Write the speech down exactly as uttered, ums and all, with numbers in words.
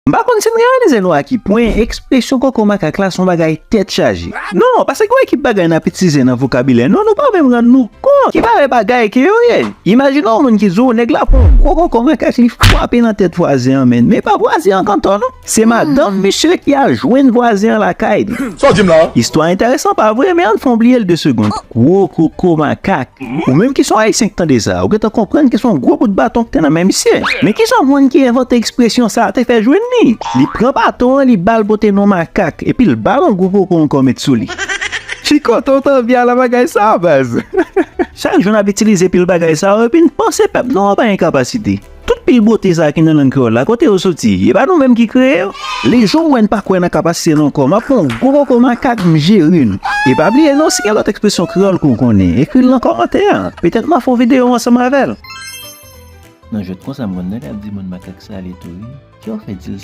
M pa konn si n reyalize nou a ki pwen ekspresyon koko makak la se yon bagay tèt chaje. Non, paske gen yon ekip bagay n ap itilize nan vokabilè nou, nou pa menm rann nou kont ki valè bagay ke yo ye. Imajine yon moun ki di w nèg la pran yon gwo koko makak li frape nan tèt vwazen an, men, men pa vwazen an kanto non. Se madanm misye ki al jwenn vwazen an lakay li. Sa w di m la? Istwa enteresan pa vre, men ann fè w bliye l de segonn. Gwo koko makak. Ou menm ki se yon Ayisyen k tande sa, ou gentan konprann ki se yon gwo bout baton ki te nan men misye. Men ki jan moun ki envante ekspresyon sa a te fè jwenn li? Li pran baton an, li ba l pote non makak, epi l ba l yon gwo koko ankò met sou li. Chiko, tonton Vya la bagay sa a, baz. Chak jou n ap itilize pil bagay sa yo, epi n panse pèp nou an pa gen kapasite. Tout pil bote sa ki nan lang kreyòl la, kote yo soti? E pa nou menm ki kreye yo? Lejou m wè n pa kwè nan kapasite nou ankò, m ap pran yon gwo koko makak m jere nou. E pa bliye non, si gen lòt ekspresyon kreyòl ke w konnen, ekri l nan kòmantè a. Petèt m a fè yon videyo ansanm avè l. Nan jwèt konsa m konn nèg ap di moun makak sa ale tou wi. Kè w fè di l sa?